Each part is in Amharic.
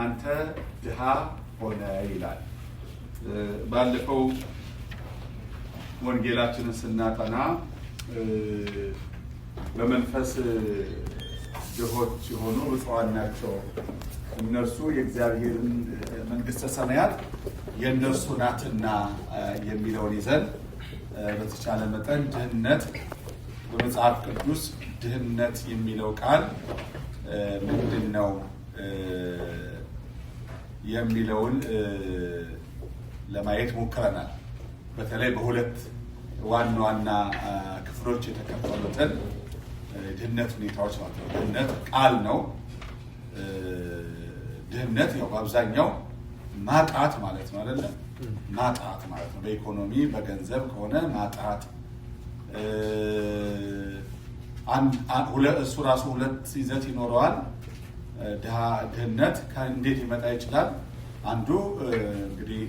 እናንተ ድሃ ሆነ ይላል። ባለፈው ወንጌላችንን ስናጠና በመንፈስ ድሆች የሆኑ ብፁዓን ናቸው፣ እነርሱ የእግዚአብሔርን መንግሥተ ሰማያት የእነርሱ ናትና የሚለውን ይዘን በተቻለ መጠን ድህነት በመጽሐፍ ቅዱስ ድህነት የሚለው ቃል ምንድን ነው የሚለውን ለማየት ሞክረናል። በተለይ በሁለት ዋና ዋና ክፍሎች የተከፈሉትን ድህነት ሁኔታዎች ማለት ነው። ድህነት ቃል ነው። ድህነት ያው በአብዛኛው ማጣት ማለት ነው አይደለ? ማጣት ማለት ነው። በኢኮኖሚ በገንዘብ ከሆነ ማጣት፣ እሱ ራሱ ሁለት ይዘት ይኖረዋል። ድህነት እንዴት ሊመጣ ይችላል? አንዱ እንግዲህ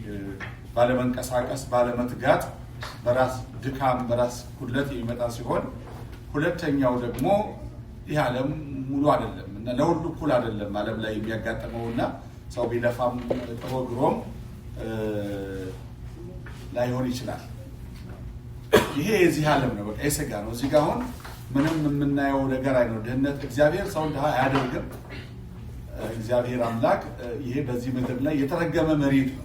ባለመንቀሳቀስ፣ ባለመትጋት፣ በራስ ድካም፣ በራስ ጉድለት የሚመጣ ሲሆን፣ ሁለተኛው ደግሞ ይህ ዓለም ሙሉ አይደለም እና ለሁሉ እኩል አይደለም ዓለም ላይ የሚያጋጥመው እና ሰው ቢለፋም ጥሮ ግሮም ላይሆን ይችላል። ይሄ የዚህ ዓለም ነው፣ በቃ የስጋ ነው። እዚህ ጋ አሁን ምንም የምናየው ነገር አይኖር። ድህነት እግዚአብሔር ሰውን ድሃ አያደርግም። እግዚአብሔር አምላክ ይሄ በዚህ ምድር ላይ የተረገመ መሬት ነው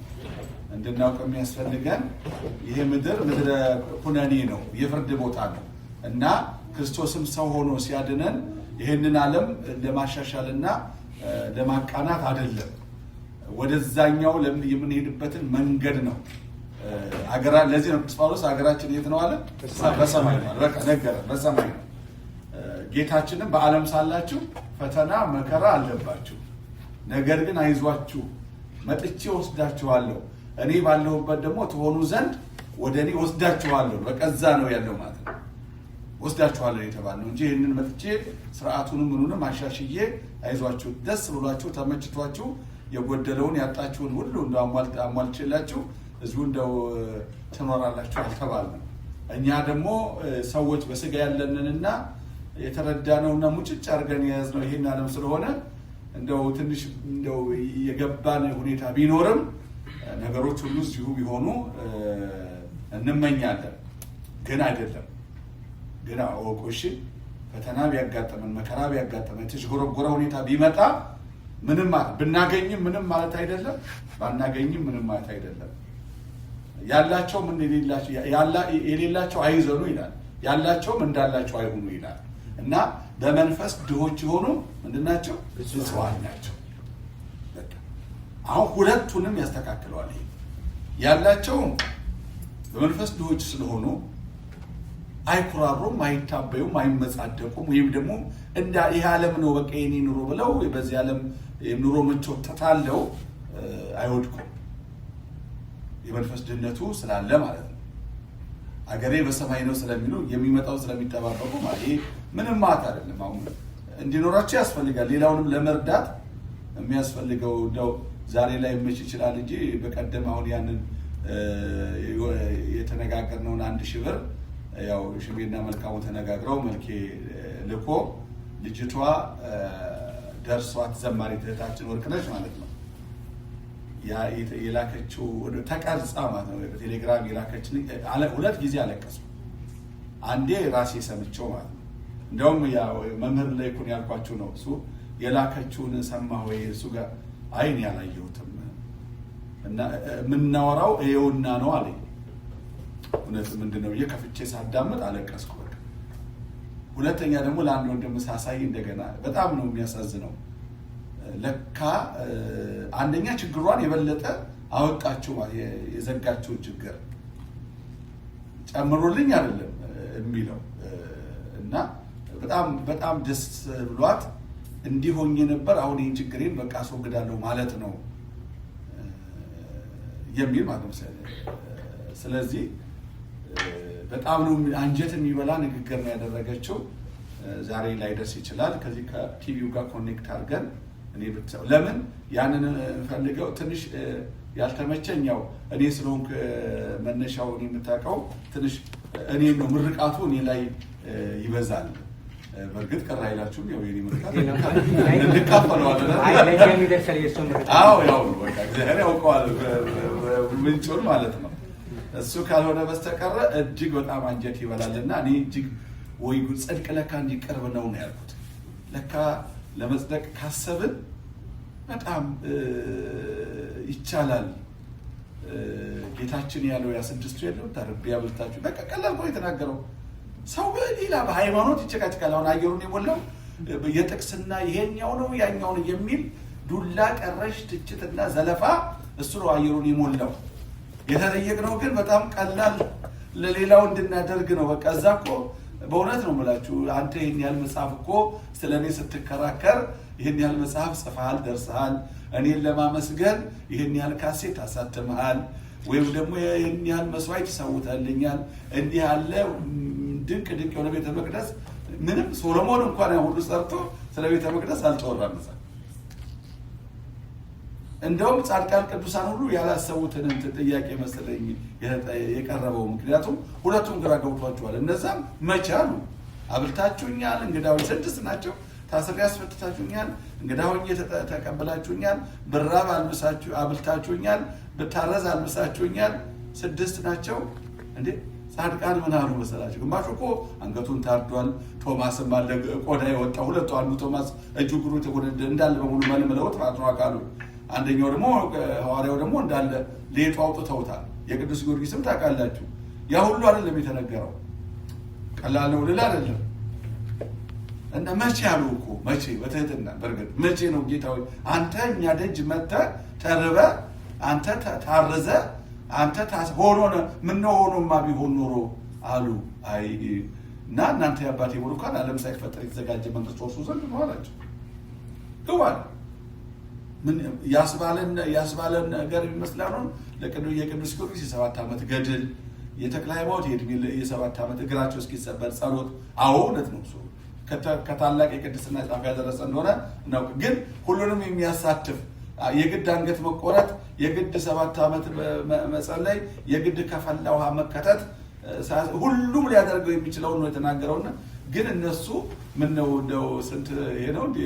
እንድናውቅ የሚያስፈልገን ይሄ ምድር ምድረ ኩነኔ ነው፣ የፍርድ ቦታ ነው እና ክርስቶስም ሰው ሆኖ ሲያድነን ይህንን ዓለም ለማሻሻልና ለማቃናት አይደለም፣ ወደዛኛው የምንሄድበትን መንገድ ነው። ለዚህ ነው ቅዱስ ጳውሎስ ሀገራችን የት ነው አለ? በሰማይ ነው። በቃ ነገረ በሰማይ ነው። ጌታችንም በዓለም ሳላችሁ ፈተና መከራ አለባችሁ፣ ነገር ግን አይዟችሁ መጥቼ ወስዳችኋለሁ፣ እኔ ባለሁበት ደግሞ ትሆኑ ዘንድ ወደ እኔ ወስዳችኋለሁ። በቃ እዛ ነው ያለው ማለት ነው። ወስዳችኋለሁ የተባልነው እንጂ ይህንን መጥቼ ስርዓቱንም ምኑንም አሻሽዬ አይዟችሁ ደስ ብሏችሁ ተመችቷችሁ የጎደለውን ያጣችሁን ሁሉ እንደው አሟልቼላችሁ እዚሁ እንደው ትኖራላችሁ አልተባልንም። እኛ ደግሞ ሰዎች በስጋ ያለንንና የተረዳነውና ሙጭጭ አድርገን የያዝነው ይሄን ዓለም ስለሆነ እንደው ትንሽ እንደው የገባን ሁኔታ ቢኖርም ነገሮች ሁሉ እዚሁ ቢሆኑ እንመኛለን። ግን አይደለም። ግን አወቁ፣ እሺ፣ ፈተና ቢያጋጥመን፣ መከራ ቢያጋጥመን፣ የተዥጎረጎረ ሁኔታ ቢመጣ ምንም ማለት ብናገኝም ምንም ማለት አይደለም፣ ባናገኝም ምንም ማለት አይደለም። ያላቸውም የሌላቸው አይዘኑ ይላል፣ ያላቸውም እንዳላቸው አይሁኑ ይላል። እና በመንፈስ ድሆች የሆኑ ምንድን ናቸው? ብፁዓን ናቸው። በቃ አሁን ሁለቱንም ያስተካክለዋል። ይሄ ያላቸውም በመንፈስ ድሆች ስለሆኑ አይኩራሩም፣ አይታበዩም፣ አይመጻደቁም። ወይም ደግሞ እንዳ ይህ ዓለም ነው በቃ የኔ ኑሮ ብለው በዚህ ዓለም ኑሮ ምቾት ተታለው አይወድቁም። የመንፈስ ድህነቱ ስላለ ማለት ነው። አገሬ በሰማይ ነው ስለሚሉ የሚመጣው ስለሚጠባበቁ ማለት ይሄ ምንም ማለት አይደለም። አሁን እንዲኖራቸው ያስፈልጋል። ሌላውንም ለመርዳት የሚያስፈልገው እንደው ዛሬ ላይ መች ይችላል እንጂ በቀደም አሁን ያንን የተነጋገርነውን 1000 ብር ያው ሽሜና መልካሙ ተነጋግረው መልኬ ልኮ ልጅቷ ደርሷት ዘማሪ እህታችን ወርቅነች ማለት ነው የላከችው ተቀርጻ ማለት ነው በቴሌግራም የላከችን ሁለት ጊዜ አለቀሱ። አንዴ ራሴ ሰምቼው ማለት ነው። እንደውም መምህር ለይኩን ያልኳችሁ ነው እሱ የላከችውን ሰማ ወይ እሱ ጋር አይን ያላየሁትም እና የምናወራው ይኸውና ነው አለኝ። እውነት ምንድን ነው ብዬ ከፍቼ ሳዳምጥ አለቀስኩ። በቃ ሁለተኛ ደግሞ ለአንድ ወንድም ሳሳይ እንደገና በጣም ነው የሚያሳዝነው። ለካ አንደኛ ችግሯን የበለጠ አወጣችው፣ የዘጋችውን ችግር ጨምሮልኝ አይደለም የሚለው እና በጣም በጣም ደስ ብሏት እንዲህ ሆኜ ነበር፣ አሁን ይህን ችግሬን በቃ አስወግዳለሁ ማለት ነው የሚል ማለት ነው። ስለዚህ በጣም ነው አንጀት የሚበላ ንግግር ነው ያደረገችው። ዛሬ ላይደርስ ይችላል። ከዚህ ከቲቪው ጋር connect አድርገን እኔ ለምን ያንን ፈልገው ትንሽ ያልተመቸኝ ያው እኔ ስለሆንክ መነሻው እኔ የምታውቀው ትንሽ እኔ ነው ምርቃቱ እኔ ላይ ይበዛል። በእርግጥ ቅር አይላችሁም። ያው የኔ ምርቃት እንካፈለዋለን። ለእኛም ይደርሳል የእሱ ምርቃት። አዎ ያው ነው በቃ እግዚአብሔር ያውቀዋል ምንጩን ማለት ነው። እሱ ካልሆነ በስተቀረ እጅግ በጣም አንጀት ይበላልና እኔ እጅግ ወይ ጉድ ጽድቅ ለካ እንዲህ ቅርብ ነው ነው ያልኩት። ለካ ለመጽደቅ ካሰብን በጣም ይቻላል። ጌታችን ያለው ያ ስድስቱ የለም ተርቤ አብልታችሁ በቃ ቀላል እኮ የተናገረው ሰው በሌላ በሃይማኖት ይጨቃጭቃል። አሁን አየሩን የሞላው የጥቅስና ይሄኛው ነው ያኛው ነው የሚል ዱላ ቀረሽ ትችትና ዘለፋ እሱ ነው አየሩን የሞላው። የተጠየቅነው ግን በጣም ቀላል ለሌላው እንድናደርግ ነው። በቃ እዛ እኮ በእውነት ነው የምላችሁ፣ አንተ ይህን ያህል መጽሐፍ እኮ ስለ እኔ ስትከራከር ይህን ያህል መጽሐፍ ጽፈሃል፣ ደርሰሃል፣ እኔን ለማመስገን ይህን ያህል ካሴት አሳትመሃል፣ ወይም ደግሞ ይህን ያህል መስዋዕት ይሰውተልኛል፣ እንዲህ ያለ ድንቅ ድንቅ የሆነ ቤተ መቅደስ ምንም ሶሎሞን እንኳን ያ ሁሉ ሰርቶ ስለ ቤተ መቅደስ አልተወራም እዛ። እንደውም ጻድቃን ቅዱሳን ሁሉ ያላሰቡትን እንትን ጥያቄ መሰለኝ የቀረበው። ምክንያቱም ሁለቱም ግራ ገብቷቸዋል። እነዛም መቼ አሉ አብልታችሁኛል፣ እንግዳ ሆኜ ስድስት ናቸው፣ ታስሬ አስፈትታችሁኛል፣ እንግዳ ሆኜ ተቀብላችሁኛል፣ ብራብ አብልታችሁኛል፣ ብታረዝ አልብሳችሁኛል። ስድስት ናቸው እንዴ! ጻድቃን ምን አሉ መሰላችሁ? ግማሹ እኮ አንገቱን ታርዷል። ቶማስም አለ ቆዳ የወጣ ሁለቱ፣ አንዱ ቶማስ እጁ እግሩ የተጎነደ እንዳለ በሙሉ መልምለውት ማለት ነው አካሉ። አንደኛው ደግሞ ሐዋርያው ደግሞ እንዳለ ሌጡ አውጥተውታል። የቅዱስ ጊዮርጊስም ታውቃላችሁ። ያ ሁሉ አይደለም የተነገረው፣ ቀላል ነው ልል አይደለም። እና መቼ አሉ እኮ መቼ፣ በትህትና በእርግጥ መቼ ነው ጌታ ሆይ አንተ እኛ ደጅ መጥተህ ተርበህ፣ አንተ ታርዘህ፣ አንተ ሆኖ ምነው ሆኖማ ቢሆን ኖሮ አሉ። አይ እና እናንተ የአባቴ ቡሩካን ዓለም ሳይፈጠር የተዘጋጀ መንግስት ወርሱ ዘንድ ነው አላቸው። ግቡ አለ። ምን ያስባለን ነገር ይመስላል። የቅዱስ ጊዮርጊስ የ7 ዓመት ገድል፣ የተክለ ሃይማኖት የዕድሜ የ7 ዓመት እግራቸው እስኪሰበር ጸሎት። አዎ እውነት ነው እሱ ከታላቅ የቅድስና ጫፍ ያደረሰ እንደሆነ እናውቅ። ግን ሁሉንም የሚያሳትፍ የግድ አንገት መቆረጥ፣ የግድ 7 ዓመት መጸለይ፣ የግድ ከፈላ ውሃ መከተት፣ ሁሉም ሊያደርገው የሚችለውን ነው የተናገረውና ግን እነሱ ምን ነው እንደው ስንት ይሄ ነው እንዴ?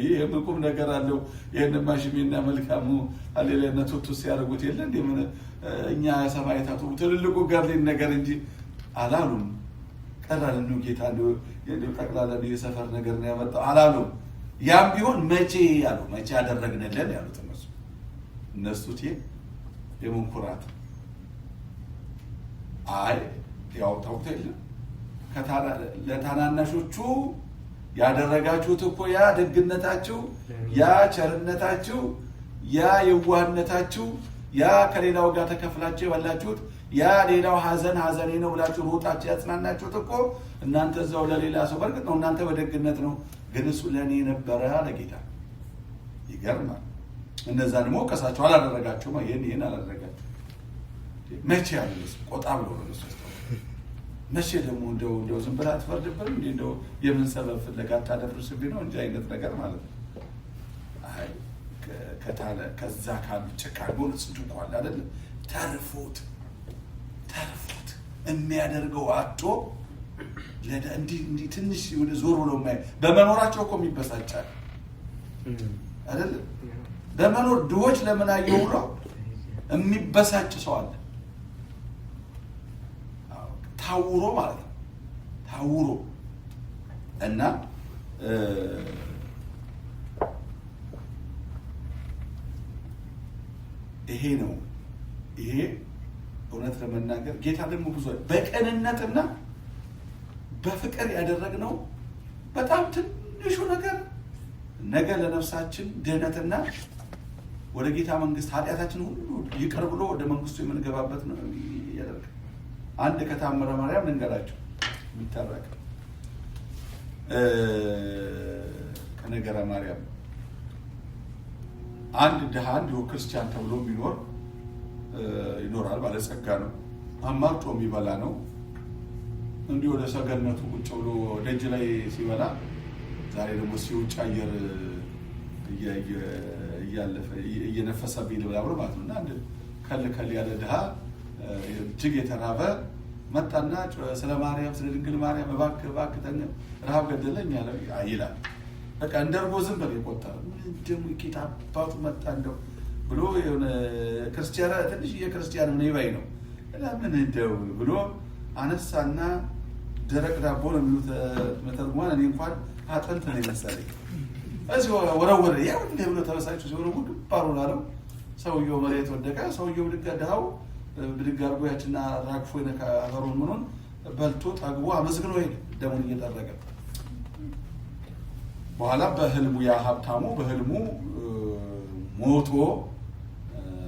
ይሄ ቁም ነገር አለው። ይሄንማ ሽሜና መልካሙ አሌለና ቱቱ ሲያደርጉት የለ እንዴ? ምን እኛ ሰማዕታቱ ትልልቁ ገድሌን ነገር እንጂ አላሉም። ቀላል ነው ጌታ እንደው ጠቅላላ የሰፈር ነገር ነው ያመጣው አላሉም። ያም ቢሆን መቼ አሉ፣ መቼ አደረግንልን ያሉት እነሱ። እነሱ የመንኩራት አይ ያው ታውቁት የለም ለታናናሾቹ ያደረጋችሁት እኮ ያ ደግነታችሁ፣ ያ ቸርነታችሁ፣ ያ የዋህነታችሁ፣ ያ ከሌላው ጋር ተከፍላችሁ የበላችሁት፣ ያ ሌላው ሀዘን ሀዘኔ ነው ብላችሁ ሮጣችሁ ያጽናናችሁት እኮ እናንተ እዛው ለሌላ ሰው በእርግጥ ነው እናንተ በደግነት ነው፣ ግን እሱ ለእኔ ነበረ አለ ጌታ። ይገርማል። እነዛ ደግሞ ወቀሳቸው፣ አላደረጋችሁም፣ ይሄን አላደረጋችሁም። መቼ ያሉ እነሱ ቆጣ ብሎ ነው እነሱ ያስተዋሉ። መቼ ደግሞ እንደው ዝም ብለህ አትፈርድብን እንዴ? እንደው የምን ሰበብ ፍለጋ አታደፍርስብኝ ነው እንጂ አይነት ነገር ማለት ነው። አይ ከዛ ካሉ ጭካኔ ሆነ ስንቱ እኮ አለ አይደለ? ተርፎት የሚያደርገው አጥቶ እንዲህ ትንሽ ወደ ዞር ብሎ የማይ በመኖራቸው እኮ የሚበሳጫል አይደለ? በመኖር ድሆች ለምን አየሁ ብሎ የሚበሳጭ ሰው አለ። ታውሮ ማለት ነው። ታውሮ እና ይሄ ነው። ይሄ እውነት ለመናገር ጌታ ደግሞ ብዙ በቅንነትና በፍቅር ያደረግነው በጣም ትንሹ ነገር ነገ ለነፍሳችን ድህነትና ወደ ጌታ መንግስት ኃጢአታችን ሁሉ ይቅር ብሎ ወደ መንግስቱ የምንገባበት ነው ያደርጋል። አንድ ከታምረ ማርያም ልንገራችሁ የሚታረቅ ከነገረ ማርያም አንድ ድሃ እንዲሁ ክርስቲያን ተብሎ የሚኖር ይኖራል። ባለጸጋ ነው፣ አማርጦ የሚበላ ነው። እንዲሁ ወደ ሰገነቱ ቁጭ ብሎ ደጅ ላይ ሲበላ ዛሬ ደግሞ ሲውጭ አየር እያለፈ እየነፈሰብኝ ልብላ ብሎ ማለት ነው። እና አንድ ከል ከል ያለ ድሃ እጅግ የተራበ መጣና ስለ ማርያም፣ ስለ ድንግል ማርያም እባክህ እባክህ ረሃብ ገደለኝ አለ ይላል። በቃ እንደ እርጎ ዝም ብሎ የቆጠረ ደግሞ ጌታ አባቱ መጣ እንደው ብሎ የሆነ ክርስቲያን ትንሽዬ ክርስቲያን ምን ይባይ ነው ምን እንደው ብሎ አነሳና ደረቅ ዳቦ ነው የሚሉት መተርጉማን። እኔ እንኳን አጥንት ነው የመሰለኝ። እዚህ ወረወረ። ያው እንደ ብሎ ተበሳጭቶ ሲወረውር ግንባሩን አለው። ሰውየው መሬት ወደቀ። ሰውየው ብድግ ድሃው ብድግ አድርጎ ያችና ራግፎ አፈሩን ምኑን በልቶ ጠግቦ አመስግኖ ሄደ፣ ደሙን እየጠረገ። በኋላ በህልሙ ያ ሀብታሙ በህልሙ ሞቶ፣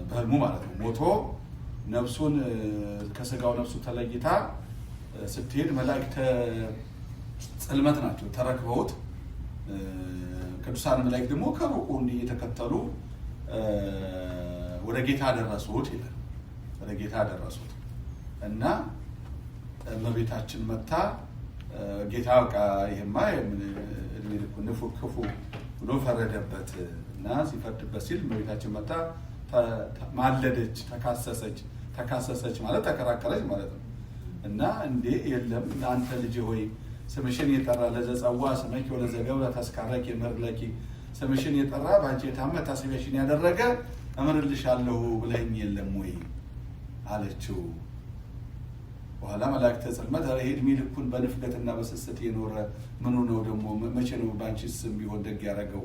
በህልሙ ማለት ነው፣ ሞቶ ነፍሱን ከስጋው ነፍሱ ተለይታ ስትሄድ መላእክተ ጽልመት ናቸው ተረክበውት፣ ቅዱሳን መላእክት ደግሞ ከሩቁ እንዲህ እየተከተሉ ወደ ጌታ ደረሱት ይላል። ወደ ጌታ ደረሱት እና እመቤታችን መታ ጌታ በቃ ይሄማ እድሜ ልኩን ንፉግ ክፉ ብሎ ፈረደበት እና ሲፈርድበት ሲል እመቤታችን መታ ማለደች፣ ተካሰሰች። ተካሰሰች ማለት ተከራከረች ማለት ነው። እና እንዴ የለም አንተ ልጅ ሆይ ስምሽን የጠራ ለዘጸዋ ስመኪ ወለዘገብረ ተስካረኪ እምርለኪ፣ ስምሽን የጠራ በአንቺ የታመ መታሰቢያሽን ያደረገ እምርልሻለሁ ብለኸኝ የለም ወይ አለችው። በኋላ መላእክተ ጽልመት ኧረ ይሄ እድሜ ልኩን በንፍገትና በስስት የኖረ ምኑ ነው ደግሞ መቼ ነው በአንቺ ስም ቢሆን ደግ ያደረገው?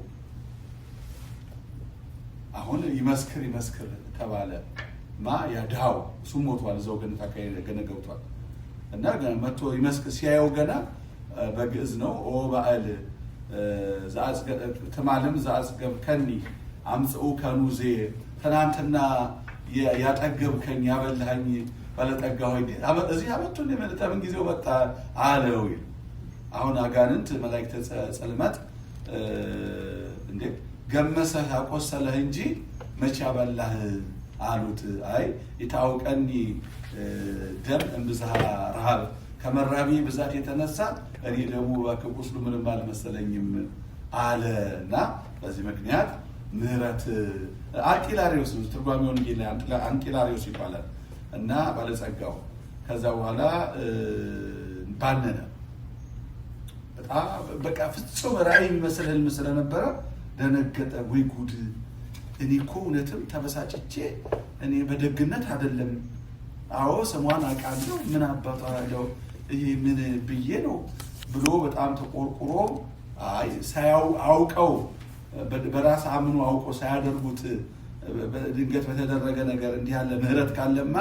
አሁን ይመስክር ይመስክር ተባለ። ማ ያ ድሃው እሱ ሞቷል፣ እዛው ገነት አካባቢ ገነት ገብቷል። እና መጥቶ ይመስክር ሲያየው ገና በግዕዝ ነው ኦ ባዕል ትማልም ዘአጽገብከኒ አምጽኡ ከኑዜ፣ ትናንትና ያጠገብከኝ ያበላኸኝ ባለጠጋ ሆይ እዚህ አመጡ ምን ጊዜው መጣ አለው። አሁን አጋንንት መላእክተ ጽልመት እንዴ ገመሰህ አቆሰለህ እንጂ መቼ አበላህ አሉት። አይ የታውቀኒ ደም እምብዝሃ ረሃብ፣ ከመራቢ ብዛት የተነሳ እኔ ደግሞ እባክህ ቁስሉ ምንም አልመሰለኝም አለ። እና በዚህ ምክንያት ምህረት አንጢላሪዮስ ነው ትርጓሜ ወንጌል ላይ አንጢላሪዮስ ይባላል። እና ባለጸጋው ከዛ በኋላ ባነነ። በጣም በቃ ፍጹም ራእይ የሚመስል ህልም ስለነበረ ደነገጠ። ወይ ጉድ! እኔ እኮ እውነትም ተበሳጭቼ እኔ በደግነት አይደለም። አዎ ስሟን አውቃለሁ፣ ምን አባቷ ያለው ይሄ ምን ብዬ ነው ብሎ በጣም ተቆርቁሮ አይ ሳያው አውቀው በራስ አምኖ አውቆ ሳያደርጉት ድንገት በተደረገ ነገር እንዲህ ያለ ምህረት ካለማ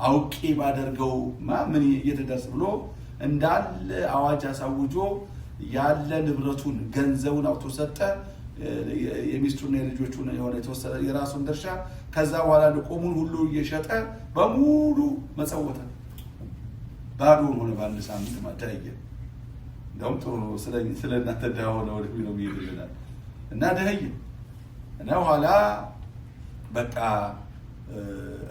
አውቄ ባደርገውማ ምን እየተደርስ ብሎ እንዳለ አዋጅ አሳውጆ ያለ ንብረቱን ገንዘቡን አውጥቶ ሰጠ። የሚስቱና የልጆቹን የሆነ የተወሰነ የራሱን ድርሻ ከዛ በኋላ ቆሙን ሁሉ እየሸጠ በሙሉ መጸወተ። ባዶውን ሆነ በአንድ ሳምንት ደኸየ። እንደውም ጥሩ ነው ስለ እናንተ ድሃ ሆነ ወደሚለው ይሄድልናል። እና ደኸየ እና በኋላ በቃ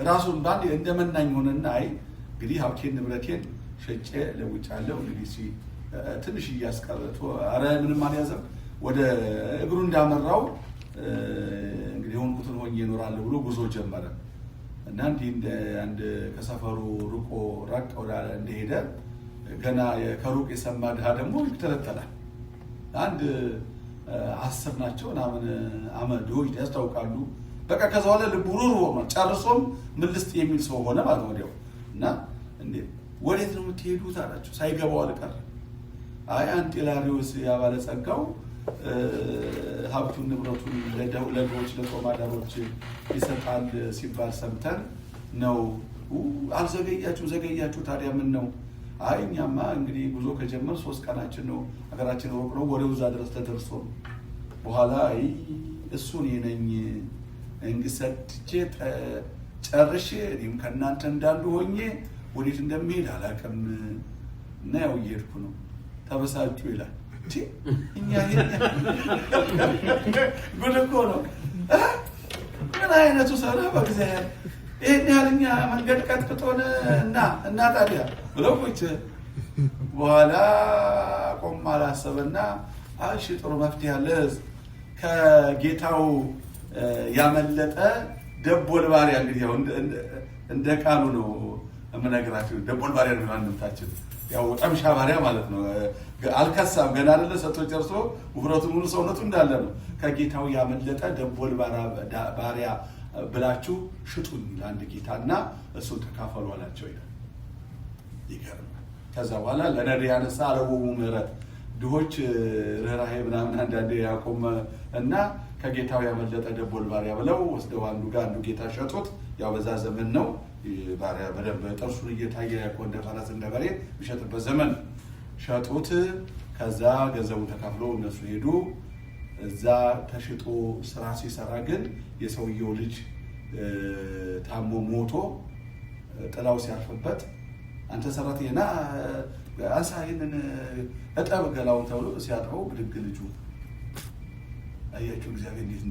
ራሱን ባንድ እንደመናኝ ሆነና አይ እንግዲህ ሀብቴን ንብረቴን ሸጬ ለውጫለሁ እንግዲህ ትንሽ እያስቀረቶ ኧረ ምንም አልያዘም። ወደ እግሩ እንዳመራው እንግዲህ የሆንኩትን ሆኜ እኖራለሁ ብሎ ጉዞ ጀመረ። እና እንዲህ እንደ አንድ ከሰፈሩ ርቆ ራቅ ወዳለ እንደሄደ ገና ከሩቅ የሰማ ድሃ ደግሞ ይተለተላል። አንድ 10 ናቸው ምናምን ድሆች ያስታውቃሉ። በቃ ከዛ በኋላ ልቡ ሩር ሆኗል። ጨርሶም ምን ልስጥ የሚል ሰው ሆነ ማለት ነው ወዲያው። እና እንዴ ወዴት ነው የምትሄዱት አላቸው። ሳይገባው አልቀረም። አይ አንጢላሪዮስ ያ ባለጸጋው ሀብቱን ንብረቱን ለድሆች ለጦም አዳሮች ይሰጣል ሲባል ሰምተን ነው። አልዘገያችሁ ዘገያችሁ፣ ታዲያ ምን ነው? አይ እኛማ እንግዲህ ጉዞ ከጀመር 3 ቀናችን ነው፣ ሀገራችን ሩቅ ነው፣ ወሬው እዛ ድረስ ተደርሶ ነው። በኋላ አይ እሱ እኔ ነኝ እንግዲህ ሰጥቼ ጨርሼ እኔም ከእናንተ እንዳንዱ ሆኜ ወዴት እንደሚሄድ አላውቅም እና ያው እየሄድኩ ነው። ተበሳጩ ይላል። እኛ ይሄን ጉድ እኮ ነው። ምን አይነቱ ሰው ነው? በእግዚአብሔር ይሄን ያህል እኛ መንገድ ቀጥቅጦን እና ታዲያ ብለው ቁጭ። በኋላ ቆም አላሰበና እሺ ጥሩ መፍትሄ አለ። ከጌታው ያመለጠ ደቦል ባሪያ እንግዲህ ያው እንደ ቃሉ ነው። የምነግራችሁ። ደቦል ባሪያ ነው አንድምታችን፣ ያው ጠምሻ ባሪያ ማለት ነው። አልከሳም ገና አይደለ ሰጥቶ ጨርሶ ውፍረቱ ሙሉ ሰውነቱ እንዳለ ነው። ከጌታው ያመለጠ ደቦል ባሪያ ብላችሁ ሽጡኝ ለአንድ ጌታና እሱን ተካፈሉ አላቸው ይላል። ይገርማል። ከዛ በኋላ ለነዳያንሰ አልቦሙ ምሕረት፣ ድሆች ርኅራሄ ምናምን አንዳንዴ ያቆመ እና ከጌታው ያመለጠ ደቦል ባሪያ ብለው ወስደው አንዱ ጋር አንዱ ጌታ ሸጡት። ያው በዛ ዘመን ነው ባሪያ በደንብ ጥርሱን እየታየ እኮ እንደ ፈረስ እንደ በሬ የሚሸጥበት ዘመን ሸጡት። ከዛ ገንዘቡን ተካፍሎ እነሱ ሄዱ። እዛ ተሽጦ ስራ ሲሰራ ግን የሰውየው ልጅ ታሞ ሞቶ ጥላው ሲያርፍበት አንተ ሰራተኛ ና አንሳ ይህንን እጠብ ገላውን ተብሎ ሲያጥበው ብድግ ልጁ። አያችሁ እግዚአብሔር እንዴት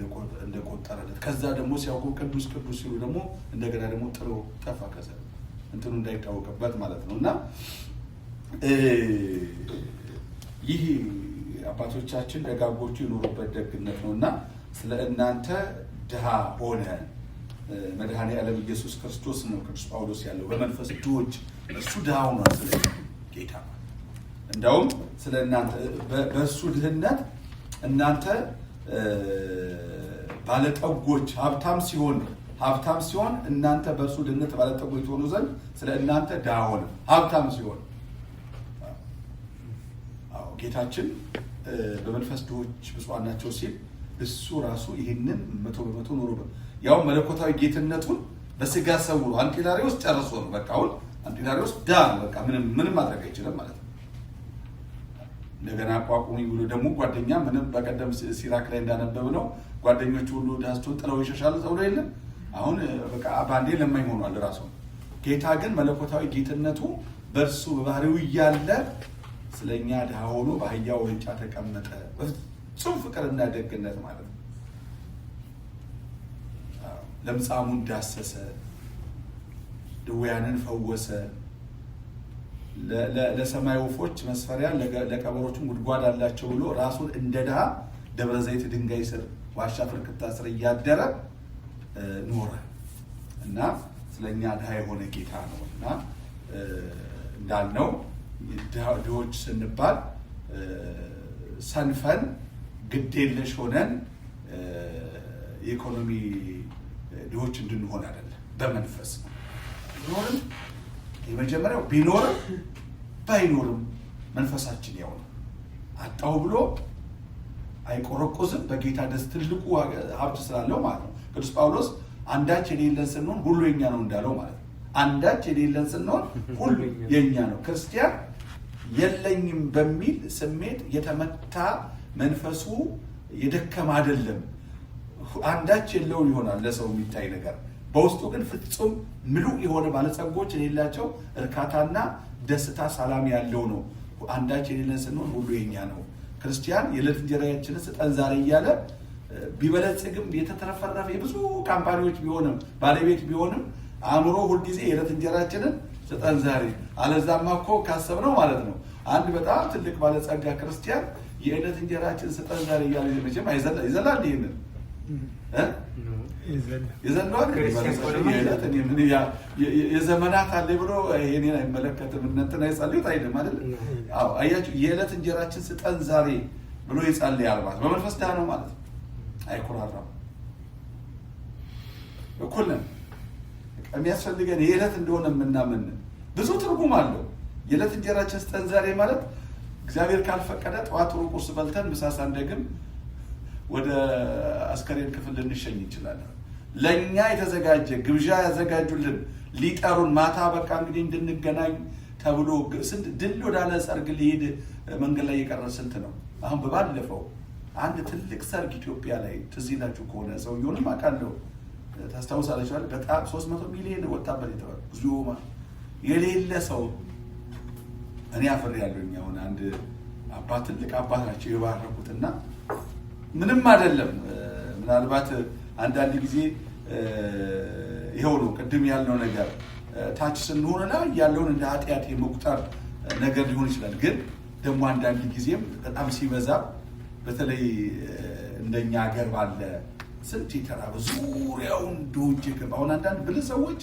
እንደቆጠረለት። ከዛ ደግሞ ሲያውቁ ቅዱስ ቅዱስ ሲሉ ደግሞ እንደገና ደግሞ ጥሎ ጠፋ። ከዛ እንትኑ እንዳይታወቅበት ማለት ነው። እና ይህ አባቶቻችን ደጋጎቹ የኖሩበት ደግነት ነው። እና ስለ እናንተ ድሃ ሆነ መድኃኔ ዓለም ኢየሱስ ክርስቶስ ነው ቅዱስ ጳውሎስ ያለው። በመንፈስ ድሆች እሱ ድሃ ሆኗል ስለ ጌታ። እንደውም ስለ እናንተ በእሱ ድህነት እናንተ ባለጠጎች ሀብታም ሲሆን እናንተ በእርሱ ድህነት ባለጠጎች ትሆኑ ዘንድ ስለ እናንተ ድሃ ሆነ። ሀብታም ሲሆን፣ አዎ፣ ጌታችን በመንፈስ ድሆች ብፁዓን ናቸው ሲል እሱ ራሱ ይህንን 100% ኖሮ ያው መለኮታዊ ጌትነቱን በስጋ ሰውሮ አንጢላሪዎስ ጨርሶ ነው። በቃ አሁን አንጢላሪዎስ ዳ ነው። በቃ ምንም ምንም ማድረግ አይችልም ማለት ነው። እንደገና አቋቁሙኝ ብሎ ደግሞ ጓደኛ ምንም በቀደም ሲራክ ላይ እንዳነበብ ነው ጓደኞቹ ሁሉ ዳስቶን ጥለው ይሸሻሉ ተብሎ የለም። አሁን በቃ ባንዴ ለማኝ ሆኗል ራሱ። ጌታ ግን መለኮታዊ ጌትነቱ በእርሱ በባህሪው እያለ ስለኛ ድሃ ሆኖ በአህያ ውርንጫ ተቀመጠ። በፍጹም ፍቅርና ደግነት ማለት ነው። ለምጻሙን ዳሰሰ፣ ድውያንን ፈወሰ። ለሰማይ ወፎች መስፈሪያ ለቀበሮቹም ጉድጓድ አላቸው ብሎ ራሱን እንደ ድሃ ደብረ ዘይት ድንጋይ ስር ዋሻ ፍርክታ ስር እያደረ ኖረ እና ስለኛ ድሃ የሆነ ጌታ ነው። እና እንዳልነው ድሆች ስንባል ሰንፈን ግዴለሽ ሆነን የኢኮኖሚ ድሆች እንድንሆን አይደለም፣ በመንፈስ ነው። ቢኖርም የመጀመሪያው ቢኖርም ባይኖርም መንፈሳችን ያው ነው። አጣው ብሎ አይቆረቆዝም። በጌታ ደስ ትልቁ ሀብት ስላለው ማለት ነው። ቅዱስ ጳውሎስ አንዳች የሌለን ስንሆን ሁሉ የኛ ነው እንዳለው ማለት ነው። አንዳች የሌለን ስንሆን ሁሉ የኛ ነው። ክርስቲያን የለኝም በሚል ስሜት የተመታ መንፈሱ የደከመ አይደለም። አንዳች የለው ይሆናል ለሰው የሚታይ ነገር፣ በውስጡ ግን ፍጹም ምሉእ የሆነ ባለጸጎች የሌላቸው እርካታና ደስታ፣ ሰላም ያለው ነው። አንዳች የሌለን ስንሆን ሁሉ የኛ ነው። ክርስቲያን የዕለት እንጀራችንን ስጠን ዛሬ እያለ ቢበለጽግም የተትረፈረፈ የብዙ company ዎች ቢሆንም ባለቤት ቢሆንም አእምሮ ሁልጊዜ የዕለት እንጀራችንን ስጠን ዛሬ፣ አለዛማ እኮ ካሰብነው ማለት ነው። አንድ በጣም ትልቅ ባለጸጋ ክርስቲያን የዕለት እንጀራችን ስጠን ዛሬ እያለ መቼም ይዘላል ይሄንን ይዘለዋል። የዘመናት አለ ብሎ ይሄንን አይመለከትም። እነ እንትና የጸልዩት አይልም አይደል? አዎ አያችሁ፣ የዕለት እንጀራችን ስጠን ዛሬ ብሎ ይጸልያል ማለት በመንፈስ ድሃ ነው ማለት ነው። አይኩራራም። እኩል ነን። የሚያስፈልገን የዕለት እንደሆነ የምናምን ብዙ ትርጉም አለው። የዕለት እንጀራችን ስጠን ዛሬ ማለት እግዚአብሔር ካልፈቀደ ጠዋት ጥሩ ቁርስ በልተን ምሳ ሳንደግም ወደ አስከሬን ክፍል ልንሸኝ እንችላለን። ለእኛ የተዘጋጀ ግብዣ ያዘጋጁልን ሊጠሩን ማታ በቃ እንግዲህ እንድንገናኝ ተብሎ ስንት ድል ወዳለ ሰርግ ሊሄድ መንገድ ላይ የቀረ ስንት ነው። አሁን በባለፈው አንድ ትልቅ ሰርግ ኢትዮጵያ ላይ ትዝ ይላችሁ ከሆነ ሰውየውንም አውቃለሁ፣ ታስታውሳለች። በጣም 300 ሚሊዮን ወጣበት የተባለ ብዙ የሌለ ሰው እኔ አፍሬ ያለሁኝ። አሁን አንድ አባት ትልቅ አባት ናቸው የባረኩትና ምንም አይደለም። ምናልባት አንዳንድ ጊዜ ይኸው ነው ቅድም ያልነው ነገር ታች ስንሆን ላይ ያለውን እንደ ኃጢአት የመቁጠር ነገር ሊሆን ይችላል። ግን ደግሞ አንዳንድ ጊዜም በጣም ሲበዛ በተለይ እንደኛ ሀገር ባለ ስንት የተራበ ዙሪያውን ድሆች የገባ አሁን አንዳንድ ብልህ ሰዎች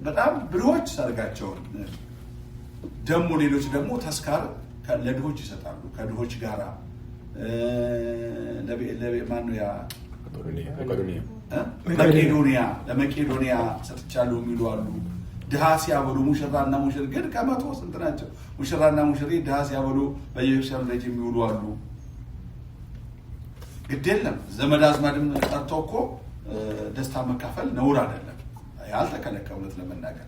በጣም ብልሆች ሰርጋቸውን ደግሞ ሌሎች ደግሞ ተስካር ለድሆች ይሰጣሉ። ከድሆች ጋራ ማነው ያ መቄዶንያ ለመቄዶንያ ሰጥቻለሁ የሚሉ አሉ። ድሃ ሲያበሉ ሙሽራና ሙሽር ግን ከመቶ ስንት ናቸው? ሙሽራና ሙሽሪ ድሃ ሲያበሉ በየቤተክርስቲያኑ ደጅ የሚውሉ አሉ። ግድ የለም ዘመድ አዝማድም ጠርቶ እኮ ደስታ መካፈል ነውር አይደለም። ያልተከለከለ እውነት ለመናገር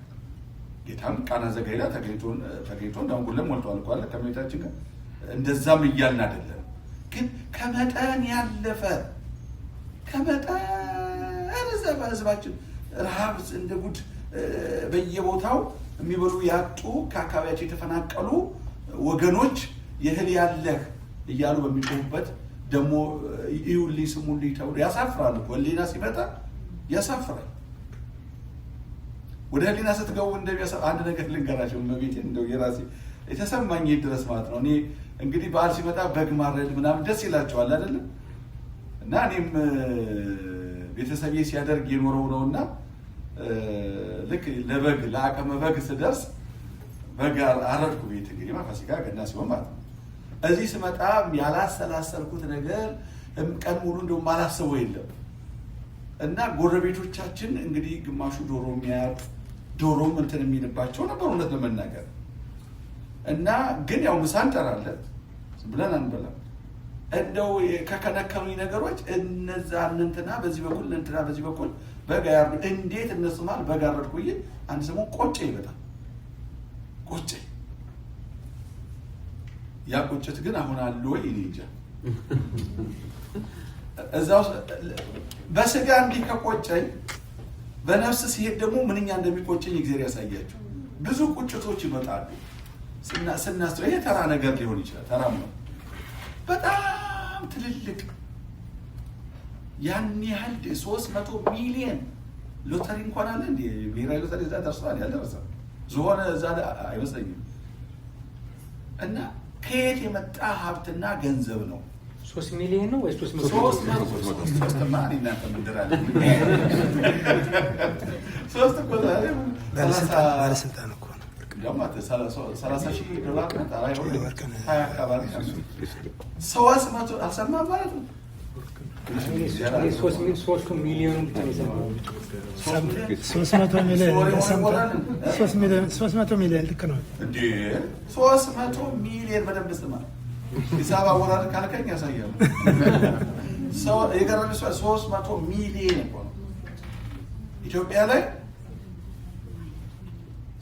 ጌታም ቃና ዘገሊላ ተገኝቶ እንዳውም ጉድለት ሞልቷል እኮ አለ ከእመቤታችን ጋር። እንደዛም እያልን አይደለም፣ ግን ከመጠን ያለፈ ከመጠን እዛ በህዝባችን ረሃብ እንደ ጉድ በየቦታው የሚበሉ ያጡ ከአካባቢያቸው የተፈናቀሉ ወገኖች የእህል ያለህ እያሉ በሚጮሁበት ደግሞ እዩልኝ ስሙልኝ ተብሎ ያሳፍራል እኮ። ህሊና ሲመጣ ያሳፍራል። ወደ ህሊና ስትገቡ እንደሚያሳ አንድ ነገር ልንገራቸው። እመቤቴን እንደው የራሴ የተሰማኝ ድረስ ማለት ነው። እኔ እንግዲህ በዓል ሲመጣ በግ ማረድ ምናምን ደስ ይላቸዋል አይደለም? እና እኔም ቤተሰቤ ሲያደርግ የኖረው ነውና ልክ ለበግ ለአቅመ በግ ስደርስ በግ አረድኩ ቤት እንግዲህ ፋሲካ ገና ሲሆን ማለት ነው። እዚህ ስመጣ ያላሰላሰልኩት ነገር ቀን ሙሉ እንደውም አላሰበው የለም። እና ጎረቤቶቻችን እንግዲህ ግማሹ ዶሮ የሚያርድ ዶሮም እንትን የሚልባቸው ነበር እውነት ለመናገር። እና ግን ያው ምሳ እንጠራለን ብለን አንበላም። እንደው ከከነከሉኝ ነገሮች እነዛ እንትና በዚህ በኩል እንትና በዚህ በኩል በግ ያርዱ እንዴት እነሱ ማለት በግ አረድኩ ብዬ አንድ ሰሞን ቆጨ ይበጣል ቆጨ። ያ ቁጭት ግን አሁን አለ ወይ እኔ እንጃ። እዛው በስጋ እንዲህ ከቆጨኝ በነፍስ ሲሄድ ደግሞ ምንኛ እንደሚቆጨኝ እግዚአብሔር ያሳያቸው። ብዙ ቁጭቶች ይመጣሉ ስናስበው። ይሄ ተራ ነገር ሊሆን ይችላል፣ ተራም ነው። በጣም ትልልቅ ያን ያህል 300 ሚሊዮን ሎተሪ እንኳን አለ እንዴ? ብሔራዊ ሎተሪ እዛ ደርሷል? ያልደረሰም ዝሆነ እዛ አይመስለኝም። እና ከየት የመጣ ሀብትና ገንዘብ ነው? 3 ሚሊዮን ነው ወይ 300? ሶስትማ እኔ እናንተ ምንድራለን? ሶስት እኮ ዛሬ ባለስልጣን እኮ ነው። እንደውም 30,000 ዶላር ናት። 20 አካባቢ 300 አልሰማህም ማለት ነው። 3 ሚሊዮን ብቻ ነው የሰማሁት። 300 ሚሊዮን ተሰምቷል። 300 ሚሊዮን ልክ ነው። እንዴ 300 ሚሊዮን በደንብ ስማ። ሂሳብ አወራረድ ካልከኝ ያሳያሉ። የገረመኝ 300 ሚሊዮን እኮ ነው። ኢትዮጵያ ላይ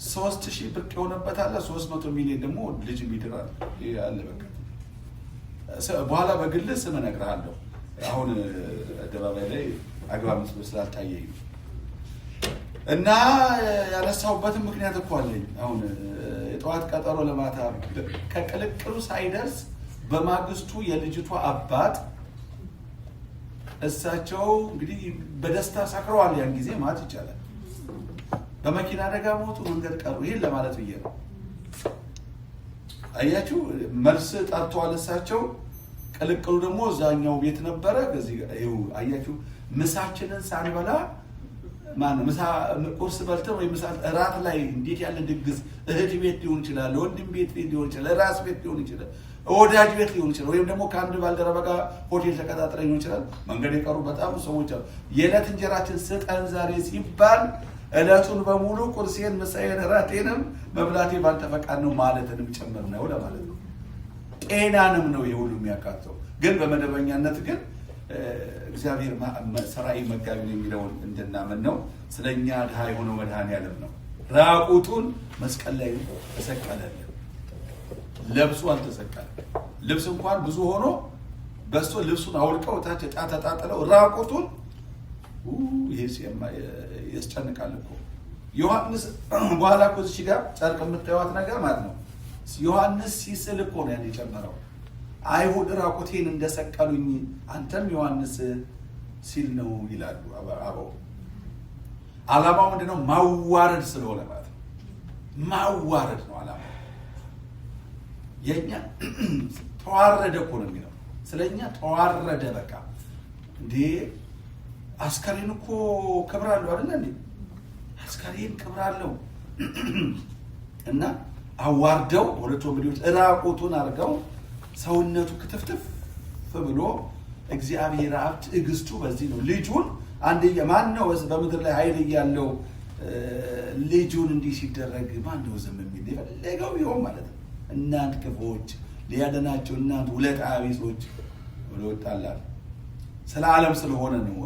3,000 ብቅ የሆነበት አለ። 300 ሚሊዮን ደግሞ ልጅ የሚድር አለ። በቃ በኋላ በግል ስም እነግርሃለሁ። አሁን አደባባይ ላይ አግባብ መስሎ ስላልታየኝ እና ያነሳሁበትም ምክንያት እኮ አለኝ። አሁን የጠዋት ቀጠሮ ለማታ ከቅልቅሉ ሳይደርስ በማግስቱ የልጅቷ አባት እሳቸው እንግዲህ በደስታ ሰክረዋል። ያን ጊዜ ማለት ይቻላል። በመኪና አደጋ ሞቱ፣ መንገድ ቀሩ። ይሄን ለማለት ብዬ ነው። አያችሁ፣ መልስ ጠርተዋል እሳቸው። ቅልቅሉ ደግሞ እዛኛው ቤት ነበረ። በዚህ ይኸው አያችሁ፣ ምሳችንን ሳንበላ ማነው ምሳ ቁርስ በልተን ወይ ምሳ እራት ላይ እንዴት ያለ ድግስ እህት ቤት ሊሆን ይችላል፣ ወንድም ቤት ሊሆን ይችላል፣ ራስ ቤት ሊሆን ይችላል፣ ወዳጅ ቤት ሊሆን ይችላል፣ ወይም ደግሞ ከአንድ ባልደረባ ጋር ሆቴል ተቀጣጥረን ሊሆን ይችላል። መንገድ የቀሩ በጣም ሰዎች አሉ። የዕለት እንጀራችን ስጠን ዛሬ ሲባል ዕለቱን በሙሉ ቁርሴን፣ ምሳዬን፣ እራቴንም መብላቴ ባንተ ፈቃድ ነው ማለትንም ጭምር ነው ለማለት ነው። ጤናንም ነው የሁሉ የሚያካትተው። ግን በመደበኛነት ግን እግዚአብሔር ሰራኢ መጋቢ ነው የሚለውን እንድናምን ነው። ስለኛ ድሃ የሆነው መድኃኔዓለም ነው። ራቁቱን መስቀል ላይ ተሰቀለልን። ለብሶ አልተሰቀለም። ልብስ እንኳን ብዙ ሆኖ በስቶ ልብሱን አውልቀው ታች ዕጣ ተጣጥለው ራቁቱን ይሄ ያስጨንቃል እኮ ዮሐንስ። በኋላ እኮ እዚህ ጋር ጨርቅ የምታዩት ነገር ማለት ነው። ዮሐንስ ሲስል እኮ ነው ያን የጨመረው። አይሁድ ራቁቴን እንደሰቀሉኝ አንተም ዮሐንስ ሲል ነው ይላሉ አበው። ዓላማው ምንድነው? ማዋረድ ስለሆነ ማለት ነው። ማዋረድ ነው ዓላማው። የኛ ተዋረደ እኮ ነው የሚለው። ስለኛ ተዋረደ። በቃ እንዴ አስከሬን እኮ ክብር አለው አይደለ እንዴ? አስከሬን ክብር አለው እና አዋርደው ሁለት ወንበዴዎች እራቁቱን አድርገው ሰውነቱ ክትፍትፍ ብሎ እግዚአብሔር አብ ትዕግስቱ በዚህ ነው። ልጁን አንድያ ማን ነው በምድር ላይ ኃይል እያለው ልጁን እንዲህ ሲደረግ ማን ነው ዝም የሚል? የፈለገው ቢሆን ማለት ነው። እናንት ክፉዎች ሊያድናቸው እናንት ውለታ ቢሶች ብሎ ይጣላል። ስለ ዓለም ስለሆነ ነው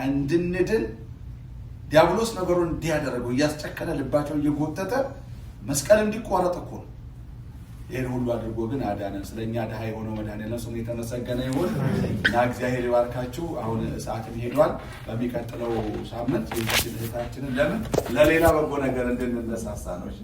እንድንድን ዲያብሎስ ነገሩን እንዲያደረገው እያስጨከነ ልባቸው እየጎተተ መስቀል እንዲቆረጥ እኮ ነው። ይህን ሁሉ አድርጎ ግን አዳነን። ስለኛ ድሃ የሆነው መድኃኔዓለም ስሙ የተመሰገነ ይሁን እና እግዚአብሔር ይባርካችሁ። አሁን ሰዓትም ሄዷል። በሚቀጥለው ሳምንት የዚችን እህታችንን ለምን ለሌላ በጎ ነገር እንድንነሳሳ ነው። እሺ።